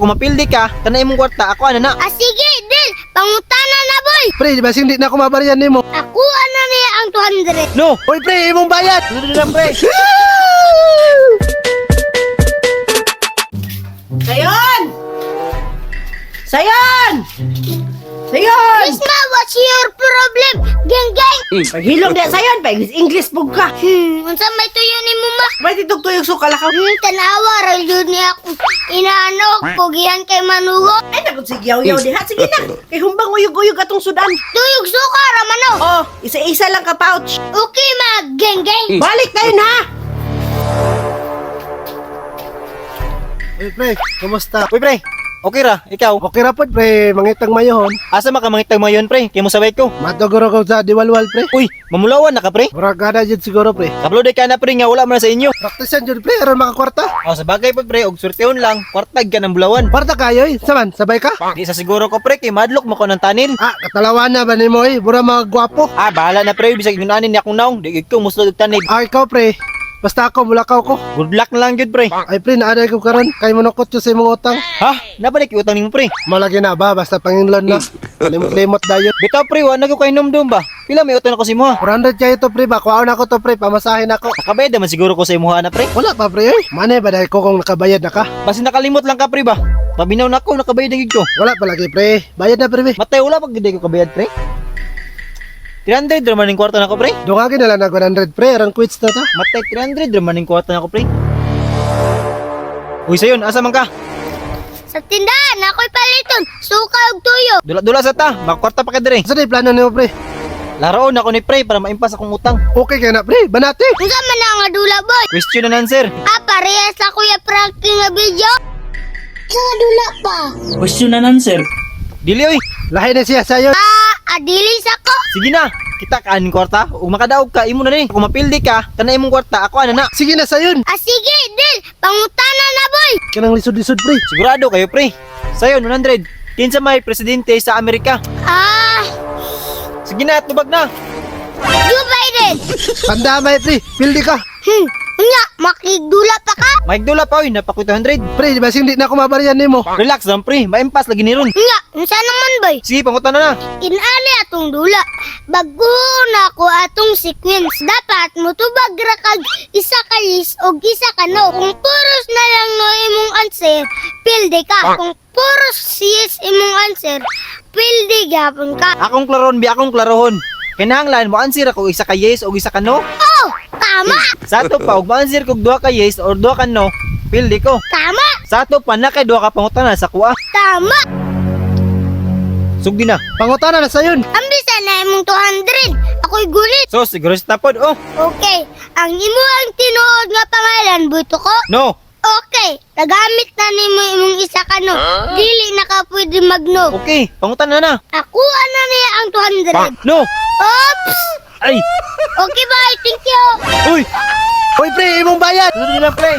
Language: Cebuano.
Kung mapildi ka, kana imong kwarta, ako ana na. Ah, sige, deal. Pangutana na, boy. Pre, di ba sing di na ako mabaryan nimo? Ako ana niya ang 200. No! Uy pre, imong bayad. Sunod na lang, pre. Sayon! Sayon! Sayon! Isma, what's your problem? Gang, gang. Paghilom di sayon, pag English pug ka. Unsa may tuyo ni mo, ma? May titog tuyog suka lakaw. Tanawa ra yun niya ako. Inaano, pugihan kay Manugo. Ay nagod sige yaw-yaw diha. Sige na. Kay humbang uyog-uyog atong sudan. Tuyog suka ra man oh. Oh, isa-isa lang ka pouch. Okay, ma, gang, gang. Balik tayo na. Uy pre, kumusta? Uy, pre. Okay ra, ikaw. Okay ra pod pre, mangitang mayohon. Asa makamangitag mayon, pre? Kay mo sabay ko. Matuguro ko sa diwalwal pre. Uy, mamulawan na ka, pre. Murag gana jud siguro pre. Kablo ka na, pre, nga wala man na sa inyo. Praktisan jud pre aron makakwarta. O, sa bagay po, pre, og swertehon lang, kwartag ka ng bulawan. Kwarta kayo eh. Saman, sabay ka? Di sa siguro ko, pre, kay madlok mo ko ng tanil. Ah, katalawan na ba nimo eh? Mura mga gwapo. Ah, bahala na, pre, bisag inunanin niya akong naong. Di ko muslod og tanil. Ah, ikaw pre. Basta ako, mulakaw ko. Good luck na lang gyud, pre. Ay pre, naaday ko karon. Kay monokot yun sa imong utang. Ha? Nabalik utang nimo, pre. Malagi na ba? Basta panginlon na. Limot-limot dayon. Bitaw, pre, wa na ko kay numdum ba? Pila may utang ako sa imuha? 400 kayo to pre ba? Kuhaon ako to pre, pamasahin ako. Nakabayad naman siguro ko sa imuha na, pre. Wala pa pre eh. Manay ba dahil ko kung nakabayad na ka? Basta nakalimot lang ka, pre ba? Pabinaw na ako, nakabayad na gyud ko. Wala pa lagi pre. Bayad na pre. Be. Matay, wala pag gid ko kabayad, pre. 300 raman ning kwarta nako, pre. Dungagin na lang na 100 pre, aron quits na ta. Matay, 300 raman ning kwarta nako, pre. Uy, sayon, asa man ka? Sa tindahan, ako'y paliton. Suka ug tuyo. Dula-dula sa ta, makakwarta pa ka dire. Sa day plano nimo pre? Laroon ako ni pre para maimpas akong utang. Okay kay na pre, banate. Unsa man ang nga dula, boy? Question and answer. Ah, parehas sa Kuya Frankie nga video. Sa nga dula pa. Question and answer. Dili oy. Lahi na siya sayo. Ah, adilis ako. Sige na. Kita ka aning kwarta. Ug makadaog ka imo na ni. Kung mapildi ka, kana imong kwarta, ako ana na. Sige na sayon. Ah, sige, deal. Pangutana na, boy. Kanang lisod-lisod pre. Sigurado kayo, pre. Sayon 100. Kinsa may presidente sa Amerika? Ah, Sige na, tubag na. Joe Biden. Pandamay pre, pildi ka. Unya, makigdula pa ka? Maigdula pa oy, napakoy 200. Pre, di ba sing di na ako mabaryan nimo? Relax lang, pre. Maimpas lagi ni ron. Unya, unsa naman, boy? Sige, pangutana na. Inali atong dula. Bago na ako atong sequence. Dapat mutubag ra kag isa ka yes og isa ka no. Kung puros na lang no imong answer, pildi ka. Kung puros yes imong answer, pildi gyapon ka. Akong klaron bi, akong klarohon. Kinahanglan mo answer ako isa ka yes o isa ka no. Oh, tama! Sa ato pa og mo-answer kog duha ka yes or duha ka no, pildi ko. Tama! Sa ato pa na kay duha ka pangutana sa kuha. Tama! Sugdi na. Pangutana na sayon. Ambisa na imong 200. Ako'y gulit. So siguro sa tapod. Oh, Okay, ang imo ang tinuod nga pangalan buto ko. no. Okay, nagamit na nimo imong isa ka no. Dili na ka pwede magno. Okay, pangutana na. Ako ana niya ang 200. No. Oops! Ay. Okay, bye. Thank you. Uy. Uy pre, imong bayad. Sunod na lang, pre.